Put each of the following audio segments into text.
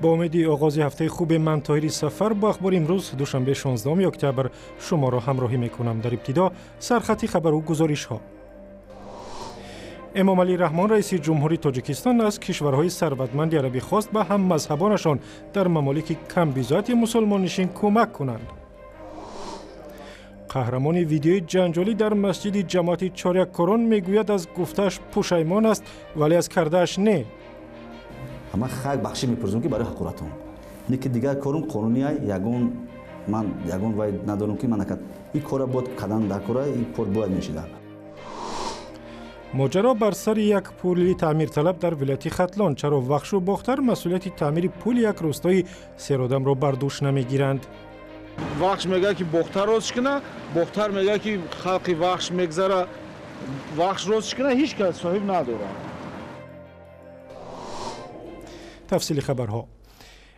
Бо умеди оғози ҳафтаи хуби ман Тоҳири Сафар бо ахбори имрӯз душанбе 16 октябр шуморо ҳамроҳӣ мекунам. Дар ибтидо сархати хабару гузоришҳо. Эмомалӣ Раҳмон, раиси ҷумҳури Тоҷикистон, аз кишварҳои сарватманди арабӣ хост ба ҳаммазҳабонашон дар мамолики камбизоати мусулмоннишин кӯмак кунанд. Қаҳрамони видеои ҷанҷолӣ дар масҷиди ҷамоати Чоряккорон мегӯяд, аз гуфтааш пушаймон аст, вале аз кардааш не. Ман хайр бахшӣ мепурсам, ки барои ҳақоратон. Не ки дигар корум қонунӣ, ягон ман ягон вай надорам, ки ман накард. Ин кора бояд кардан дар кора, ин кор бояд мешида. Моҷаро бар сари як пули таъмирталаб дар вилояти Хатлон. Чаро Вахшу Бохтар масъулияти таъмири пули як рӯстои серодамро бар дӯш намегиранд? Вахш мегӯяд, ки Бохтар рост куна, Бохтар мегӯяд, ки халқи Вахш мегзара, Вахш рост куна, ҳеҷ кас соҳиб надорад. Тафсили хабарҳо.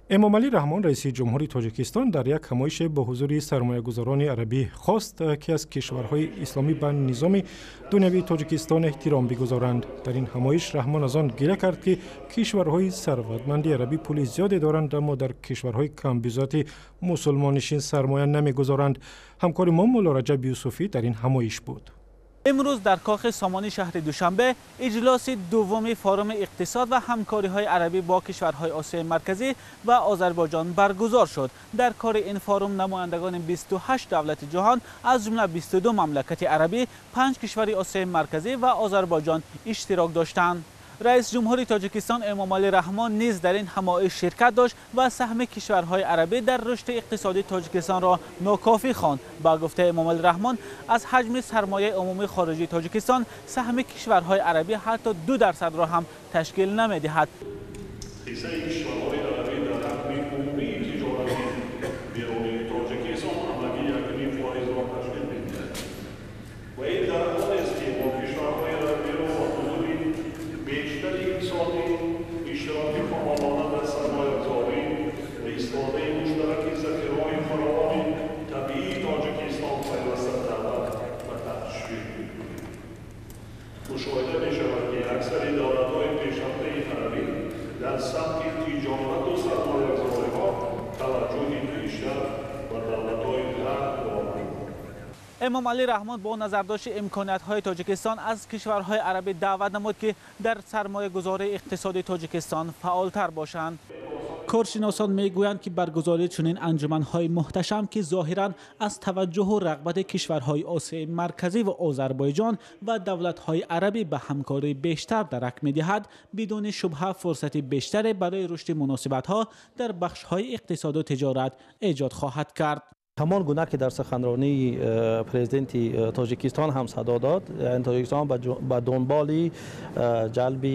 Эмомалӣ Раҳмон, раиси ҷумҳури Тоҷикистон, дар як ҳамоише бо ҳузури сармоягузорони арабӣ хост, ки аз кишварҳои исломӣ ба низоми дунявии Тоҷикистон эҳтиром бигузоранд. Дар ин ҳамоиш Раҳмон аз он гира кард, ки кишварҳои сарватманди арабӣ пули зиёде доранд, аммо дар кишварҳои камбизоати мусулмоннишин сармоя намегузоранд. Ҳамкори мо Мулло Раҷаб Юсуфӣ дар ин ҳамоиш буд. Имрӯз дар кохи Сомонии шаҳри Душанбе иҷлоси дуввуми форуми иқтисод ва ҳамкориҳои арабӣ бо кишварҳои Осиёи Марказӣ ва Озарбойҷон баргузор шуд. Дар кори ин форум намояндагони 28 давлати ҷаҳон, аз ҷумла 22 мамлакати арабӣ, 5 кишвари Осиёи Марказӣ ва Озарбойҷон иштирок доштанд. Раис ҷумҳури Тоҷикистон Эмомалӣ Раҳмон низ дар ин ҳамоиш ширкат дошт ва саҳми кишварҳои арабӣ дар рушди иқтисодии Тоҷикистонро нокофӣ хонд. Ба гуфтаи Эмомалӣ Раҳмон, аз ҳаҷми сармояи умумии хориҷии Тоҷикистон саҳми кишварҳои арабӣ ҳатто 2%-ро ҳам ташкил намедиҳад. Ҳиссаи кишварҳои арабӣ дар ҳаҷми умумии тиҷорати берунии Тоҷикистон ҳамагӣ 1,5%-ро ташкил медиҳад. Ва ин дар ҳолест, ки бо кишварҳои арабиро бо ҳузури бештари иқтисодӣ, иштироки фаъолона дар сармоягузорӣ ва истифодаи муштараки захираҳои фаровони табиии Тоҷикистон пайваста даъват ва ташвиқ мекунем. Мушоҳида мешавад, ки аксари давлатҳои пешрафтаи арабӣ дар самти тиҷорату сармоягузориҳо таваҷҷӯҳи бештар ба давлатҳои ғарб доранд. Эмомалӣ Раҳмон бо назардошти имкониятҳои Тоҷикистон аз кишварҳои арабӣ даъват намуд, ки дар сармоягузории иқтисодии Тоҷикистон фаъолтар бошанд. Коршиносон мегӯянд, ки баргузории чунин анҷуманҳои муҳташам, ки зоҳиран аз таваҷҷӯҳу рағбати кишварҳои Осиёи Марказӣ ва Озарбойҷон ва давлатҳои арабӣ ба ҳамкории бештар дарак медиҳад, бидуни шубҳа фурсати бештаре барои рушди муносибатҳо дар бахшҳои иқтисоду тиҷорат эҷод хоҳад кард. Ҳамон гуна ки дар суханронии президенти Тоҷикистон ҳам садо дод, Тоҷикистон ба дунболи ҷалби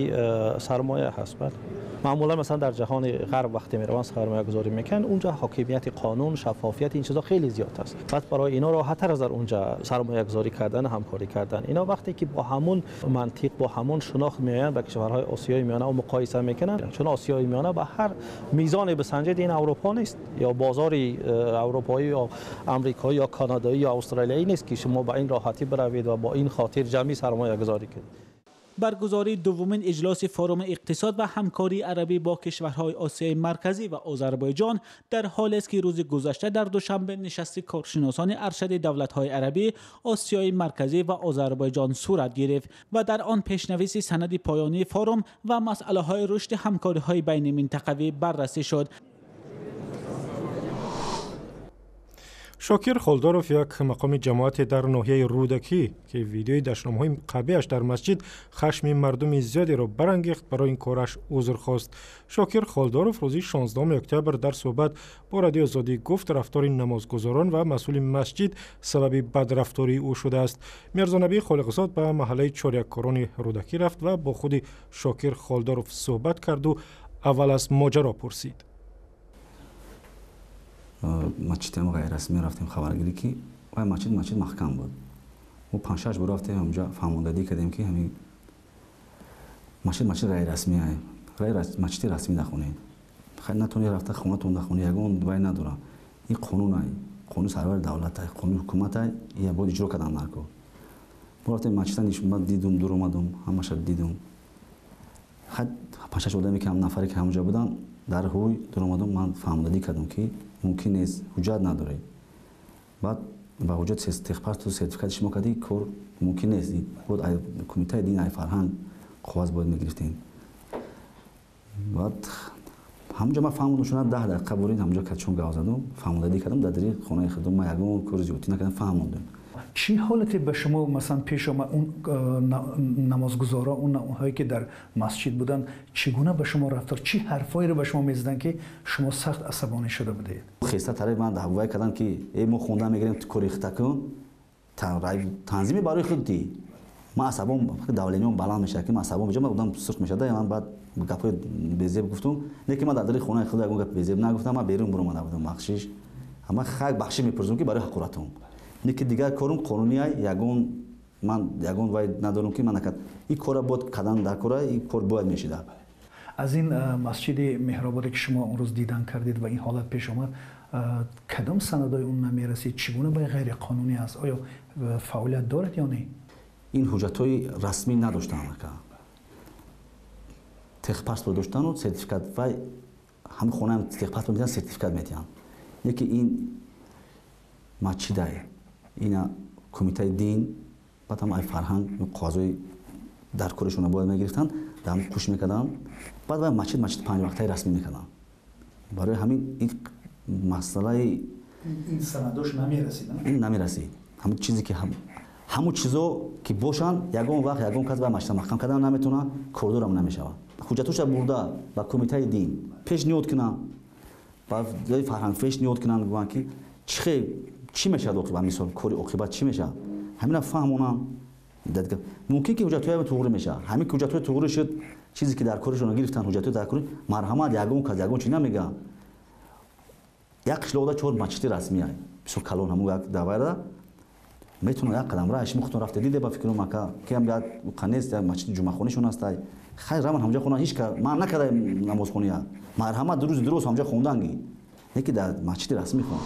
сармоя ҳаст. Маъмулан масалан дар ҷаҳони ғарб вақте мераванд сармоягузорӣ мекунанд, унҷа ҳокимияти қонун, шаффофият, ин чизо хеле зиёд аст. Баъд барои ино роҳаттар аст дар унҷа сармоягузорӣ кардан, ҳамкорӣ кардан. Ино вақте ки бо ҳамун мантиқ, бо ҳамун шинохт меоянд ба кишварҳои Осиёи Миёна ва муқоиса мекунанд, чун Осиёи Миёна ба ҳар мизоне бисанҷед, ин Аврупо нест ё бозори аврупоӣ ё амрикоӣ ё канадоӣ ё австралиягӣ нест, ки шумо ба ин роҳатӣ биравед ва бо ин хотир ҷамъи сармоягузорӣ кунед. Баргузории дуввумин иҷлоси форуми иқтисод ва ҳамкории арабӣ бо кишварҳои Осиёи Марказӣ ва Озарбойҷон дар ҳолест, ки рӯзи гузашта дар Душанбе нишасти коршиносони аршади давлатҳои арабӣ, Осиёи Марказӣ ва Озарбойҷон сурат гирифт ва дар он пешнависи санади поёнии форум ва масъалаҳои рушди ҳамкориҳои байниминтақавӣ баррасӣ шуд. Шокир Холдоров, як мақоми ҷамоате дар ноҳияи Рӯдакӣ, ки видеои дашномҳои қабеҳаш дар масҷид хашми мардуми зиёдеро барангехт, барои ин кораш узр хост. Шокир Холдоров рӯзи 16 октябр дар суҳбат бо Радиои Озодӣ гуфт, рафтори намозгузорон ва масъули масҷид сабаби бадрафтории ӯ шудааст. Мирзонабӣ Холиқзод ба маҳаллаи Чоряккорони Рӯдакӣ рафт ва бо худи Шокир Холдоров суҳбат карду аввал аз моҷаро пурсид. Масҷидам ғайррасмӣ рафтем хабаргирӣ, ки вай масҷид маҳкам буд. Мо 5-6 бор рафтем ҳамҷа, фаҳмондадӣ кардем, ки ҳамин масҷид ғайррасмӣ, масҷиди расмӣ нахонед. Хай натонед рафта хонатон нахонед, ягон вай надорам. Ин қонун ай, қонуни сарвари давлат ай, қонуни ҳукумат ай, ия бояд иҷро кардан нарко. Мо рафтем масҷида, нишмад дидум, дур омадум, ҳамаша дидум. Хай 5-6 одаме ки ҳам нафаре ки ҳамҷа буданд, Дар ҳуй дуромадам, ман фаҳмондадӣ кардам, ки мумкин нест, ҳуҷҷат надоред. Баъд ба ҳуҷҷат техпаспорту сертификати шумо кардӣ, кор мумкин нест. Бояд кумитаи дин, ай фарҳанг қоғаз бояд мегирифтем. Баъд ҳамунҷо ман фаҳмондам, шуна 10 дақиқа бурин ҳамунҷо качон гав задам, фаҳмондадӣ кардам, дар дари хонаи худам ман ягон кори зиёдтӣ накардам, фаҳмондам. Чӣ ҳолате ба шумо масалан пеш омад? Он намозгузорон, онҳое ки дар масҷид буданд, чӣ гуна ба шумо рафтор, чӣ ҳарфҳоеро ба шумо мезаданд, ки шумо сахт асабонӣ шуда будед? Хеста тарафи ман даҳвай карданд, ки э мо хондан мегирем, ту кори хита кун, танзими барои худ дӣ. Ман асабом, давлениям баланд мешавад, ки ман асабом мешавад, ман одам сурх мешавад, ман баъд гапҳои безеб гуфтум. Не ки ман дар дари хонаи худ ягон гапи безеб нагуфтам, ман берун буромада будам, бахшиш. Ман хак бахшиш мепурсам, ки барои ҳақоратам. Не ки дигар корум қонунӣ, ягон ман ягон вай надорам, ки ман накард. Ин кора бояд кардан дар кора, ин кор бояд мешида. Аз ин масҷиди меҳрободе ки шумо он рӯз дидан кардед ва ин ҳолат пеш омад, кадом санадҳои он намерасид? Чӣ гуна ба ғайриқонунӣ аст? Оё фаъолият дорад ё не? Ин ҳуҷҷатҳои расмӣ надоштанд, ака. Техпаспорт доштану сертификат, вай ҳамин хонаам техпаспорт медиҳанд, сертификат медиҳанд. Яке ин масҷидай, ина кумитаи дин, баъд ҳам ай фарҳанг қоғазҳои дар коришона бояд мегирифтанд, дар ҳам қуш мекарданд. Баъд вай масҷид 5 вақтаи расмӣ мекарданд. Барои ҳамин ин масъалаи ин санадош намерасид, ин намерасид. Ҳамин чизе ки ҳамун чизо ки бошанд, ягон вақт ягон кас вай масҷид маҳкам кардан наметавонад, кордорам намешавад. Ҳуҷҷатҳоша бурда ба кумитаи дин пешниҳод кунанд, ба фарҳанг пешниҳод кунанд, гӯянд ки чӣ мешавад оқибат, мисол кори оқибат чӣ мешавад, ҳамина фаҳмонанд. Мумкин ки ҳуҷҷатҳои туғрӣ мешавад. Ҳамин ки ҳуҷҷатҳои туғрӣ шуд, чизе ки дар коришона гирифтанд, ҳуҷҷатҳои дар кори марҳамат, ягон кас ягон чиз намегӯяд. Як қишлоқда 4 масҷиди расмӣ ай, бисёр калон, ҳамун як давайра метавонад як қадам раҳ. Шумо худтон рафта диде ба фикрум, ака, ки ҳам як қанест, як масҷиди ҷумъахонишон аст. Хайр, раван ҳамҷа хона, ҳеч ка ман накарда намозхония. Марҳамат, рӯзи дуруст ҳамҷа хонданги, не ки дар масҷиди расмӣ хон.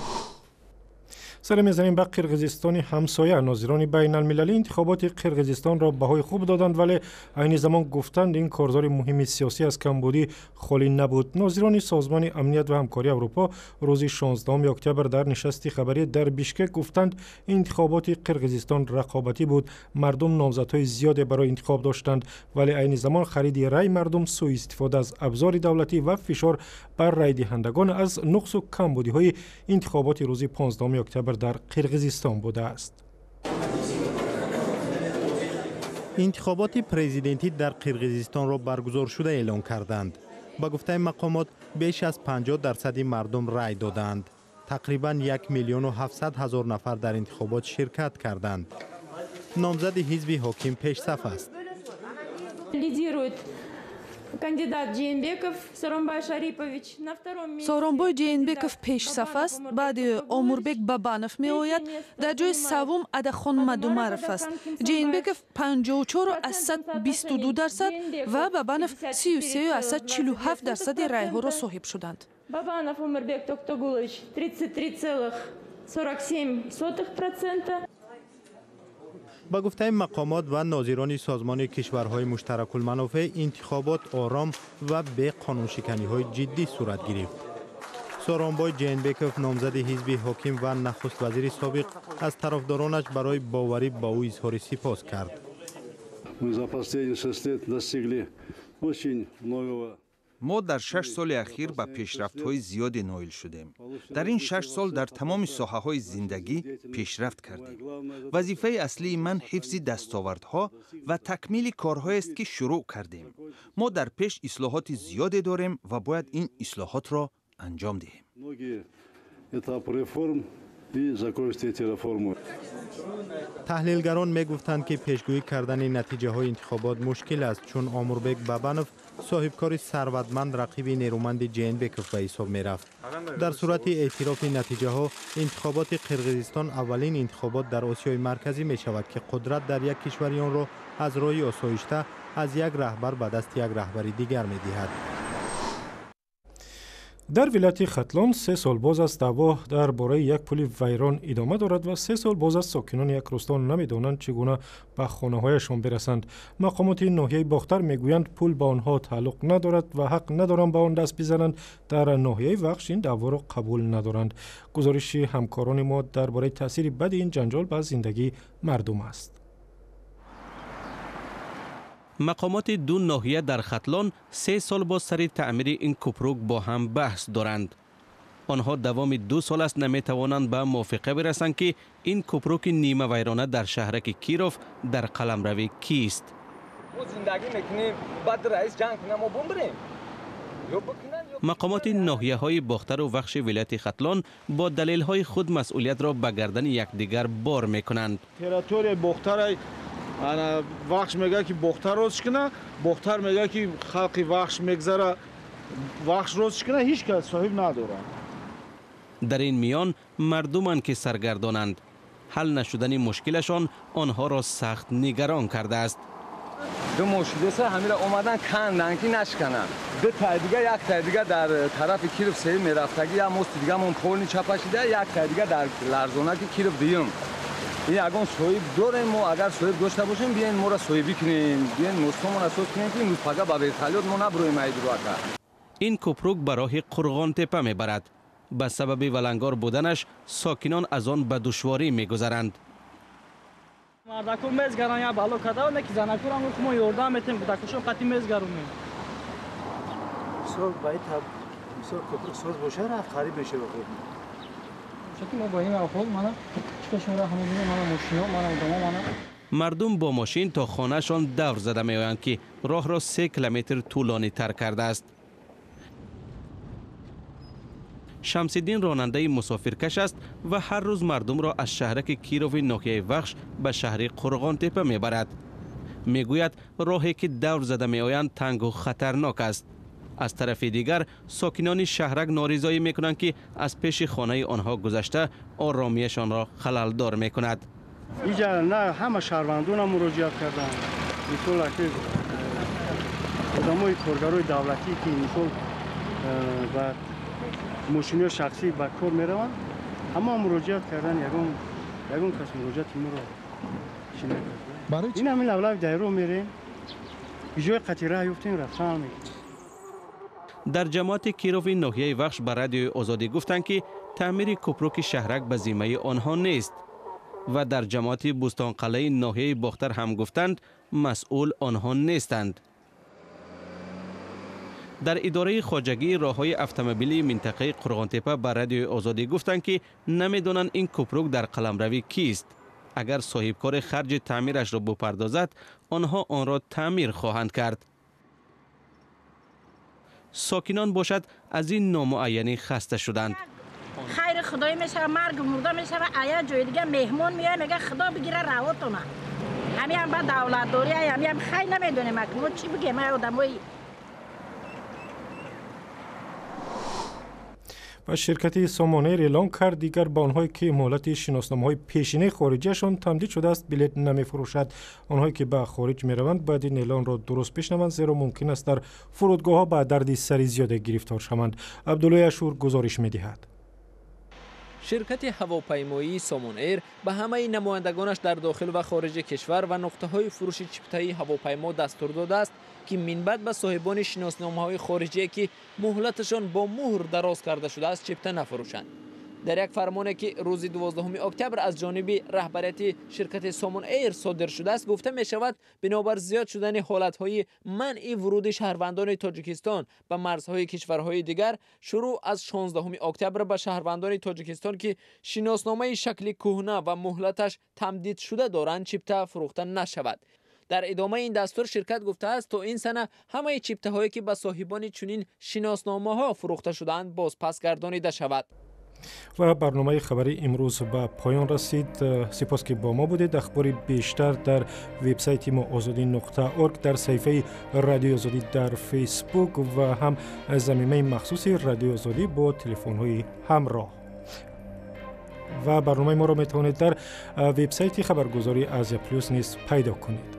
Саре мезанем ба Қирғизистони ҳамсоя. Нозирони байналмилалӣ интихоботи Қирғизистонро баҳои хуб доданд, вале айни замон гуфтанд ин корзори муҳими сиёсӣ аз камбудӣ холӣ набуд. Нозирони Созмони амният ва ҳамкории Аврупо рӯзи 16 октябр дар нишасти хабарӣ дар Бишкек гуфтанд интихоботи Қирғизистон рақобатӣ буд. Мардум номзадҳои зиёде барои интихоб доштанд, вале айни замон хариди рай мардум, сӯистифода аз абзори давлатӣ ва фишор бар райдиҳандагон аз нуқсу камбудиҳои интихоботи рӯзи 15 октябр дар Қирғизистон будааст. Интихоботи президентӣ дар Қирғизистонро баргузоршуда эълон карданд. Ба гуфтаи мақомот, беш аз 50% мардум рай доданд. Тақрибан 1 700 000 нафар дар интихобот ширкат карданд. Номзади ҳизби ҳоким пешсаф аст. Лидирует кандидат Жээнбеков Сооронбай Шарипович. На втором месте Сооронбой Жээнбеков пешсаф аст, баъди Омурбек Бабанов меояд, дар ҷои саввум Адахон Мадумаров аст. Жээнбеков 54,22% ва Бабанов 33,47% райҳоро соҳиб шуданд. Бабанов Омурбек Токтогулович 33,47%. Ба гуфтаи мақомот ва нозирони созмони кишварҳои муштаракулманофеъ, интихобот ором ва бе қонуншиканиҳои ҷиддӣ сурат гирифт. Сооронбой Жээнбеков, номзади ҳизби ҳоким ва нахуствазири собиқ, аз тарафдоронаш барои боварӣ ба ӯ изҳори сипос кард. Мы за последние 6 лет достигли очень многого. Мо дар 6 соли ахир ба пешрафтҳои зиёде ноил шудем. Дар ин 6 сол дар тамоми соҳаҳои зиндагӣ пешрафт кардем. Вазифаи аслии ман ҳифзи дастовардҳо ва такмили корҳоест, ки шурӯъ кардем. Мо дар пеш ислоҳоти зиёде дорем ва бояд ин ислоҳотро анҷом диҳем. Таҳлилгарон мегуфтанд, ки пешгӯӣ кардани натиҷаҳои интихобот мушкил аст, чун Омурбек Бабанов, соҳибкори сарватманд, рақиби нерӯманди Жээнбеков ба ҳисоб мерафт. Дар сурати эътирофи натиҷаҳо, интихоботи Қирғизистон аввалин интихобот дар Осиёи Марказӣ мешавад, ки қудрат дар як кишвари онро аз роҳи осоишта аз як раҳбар ба дасти як раҳбари дигар медиҳад. Дар вилояти Хатлон 3 сол боз аст даъво дар бораи як пули вайрон идома дорад ва 3 сол боз аст сокинони як рӯсто намедонанд чӣ гуна ба хонаҳояшон бирасанд. Мақомоти ноҳияи Бохтар мегӯянд, пул ба онҳо тааллуқ надорад ва ҳақ надоранд ба он даст бизананд. Дар ноҳияи Вахш ин даъворо қабул надоранд. Гузориши ҳамкорони мо дар бораи таъсири бади ин ҷанҷол ба зиндагии мардум аст. Мақомоти ду ноҳия дар Хатлон 3 сол боз сари таъмири ин купрук бо ҳам баҳс доранд. Онҳо давоми 2 сол аст наметавонанд ба мувофиқа бирасанд, ки ин купруки нимавайрона дар шаҳраки Киров дар қаламрави кист. Мақомоти ноҳияҳои Бохтару Вахши вилояти Хатлон бо далелҳои худ масъулиятро ба гардани якдигар бор мекунанд. Территорияи Бохтарай Вахш мегӯяд, ки Бохтар рост кунад, Бохтар мегӯяд, ки халқи Вахш мегзара, Вахш рост кунад, ҳеҷ кас соҳиб надорад. Дар ин миён мардуманд, ки саргардонанд. Ҳал нашудани мушкилашон онҳоро сахт нигарон кардааст. Ду моҳ шудаса ҳамира омадан канданд, ки нашкананд. Ду тай дига, як тай дига дар тарафи Киров сеюм мерафтагӣ, як мости дигамон полни чапа шида, як тай дига дар ларзонаки Киров дуюм. Ин ягон соҳиб дорем мо, агар соҳиб дошта бошем, биёен моро соҳибӣ кунем, биёен мостомонро соз кунем, ки имрӯз пага ба вертолёт мо набуроем айдурака. Ин купрук ба роҳи Қурғонтепа мебарад. Ба сабаби валангор буданаш сокинон аз он ба душворӣ мегузаранд. Мардаку мезгаран, я бало када, не ки занакурам мо ёрдам метем, кудакушон қати мезгарунем. Бисёр баи бисёр купрук соз боша, рафт хариб мешава хуб. Чунки мо бо ин аҳвол мана чикашонра ҳамин мана мошино, мана одамо, мана мардум бо мошин то хонаашон давр зада меоянд, ки роҳро 3 километр тӯлонитар кардааст. Шамсиддин ронандаи мусофиркаш аст ва ҳар рӯз мардумро аз шаҳраки Кирови ноҳияи Вахш ба шаҳри Қурғонтепа мебарад. Мегӯяд, роҳе ки давр зада меоянд тангу хатарнок аст. Аз тарафи дигар сокинони шаҳрак норизоӣ мекунанд, ки аз пеши хонаи онҳо гузашта оромиашонро халалдор мекунад. Иҷа на ҳама шаҳрвандона муроҷиат карданд, мисол одамои коргарои давлатӣ, ки мисол ба мошиниҳои шахсӣ ба кор мераванд, ҳама муроҷиат карданд, ягон кас муроҷиати моро чӣ накард. Ин ҳамин лавлави дайро мерем, ҷои қатира ёфтем, рафтан мекунем. Дар ҷамоати Кирови ноҳияи Вахш ба Радиои Озодӣ гуфтанд, ки таъмири купруки шаҳрак ба зиммаи онҳо нест ва дар ҷамоати Бӯстонқалъаи ноҳияи Бохтар ҳам гуфтанд, масъул онҳо нестанд. Дар идораи хоҷагии роҳҳои автомобилии минтақаи Қурғонтепа ба Радиои Озодӣ гуфтанд, ки намедонанд ин купрук дар қаламрави кист. Агар соҳибкори харҷи таъмирашро бупардозад, онҳо онро таъмир хоҳанд кард. Сокинон бошад аз ин номуайянӣ хаста шуданд. Хайри худоӣ мешава, марг мурда мешава, ая ҷои дига меҳмон меояд, мега худо бигира равотона. Ҳамиам ба давлатдорӣ, ҳамиам хай намедонем, мо чӣ бигем, ай одамои. Ва ширкати Сомон Эйр эълон кард, дигар ба онҳое ки муҳлати шиносномаҳои пешинаи хориҷиашон тамдид шудааст, билет намефурӯшад. Онҳое ки ба хориҷ мераванд, бояд ин эълонро дуруст бишнаванд, зеро мумкин аст дар фурудгоҳҳо ба дарди сари зиёде гирифтор шаванд. Абдуллои Ашур гузориш медиҳад. Ширкати ҳавопаймоии Сомон Эйр ба ҳамаи намояндагонаш дар дохил ва хориҷи кишвар ва нуқтаҳои фурӯши чиптаи ҳавопаймо дастур додааст, ки минбаъд ба соҳибони шиносномаҳои хориҷие, ки муҳлаташон бо муҳр дароз карда шудааст, чипта нафурӯшанд. Дар як фармоне, ки рӯзи 12 октябр аз ҷониби раҳбарияти ширкати Сомон Эйр содир шудааст, гуфта мешавад, бинобар зиёд шудани ҳолатҳои манъи вуруди шаҳрвандони Тоҷикистон ба марзҳои кишварҳои дигар, шурӯъ аз 16 октябр ба шаҳрвандони Тоҷикистон, ки шиносномаи шакли кӯҳна ва муҳлаташ тамдид шуда доранд, чипта фурӯхта нашавад. Дар идомаи ин дастур ширкат гуфтааст, то ин сана ҳамаи чиптаҳое, ки ба соҳибони чунин шиносномаҳо фурӯхта шудаанд, бозпас гардонида шавад. Ва барномаи хабари имрӯз ба поён расид. Сипос, ки бо мо будед. Ахбори бештар дар вебсайти мо озодӣ.орг, дар саҳифаи Радиои Озодӣ дар Фейсбук ва ҳам замимаи махсуси Радиои Озодӣ бо телефонҳои ҳамроҳ. Ва барномаи моро метавонед дар вебсайти хабаргузории Азия Плюс низ пайдо кунед.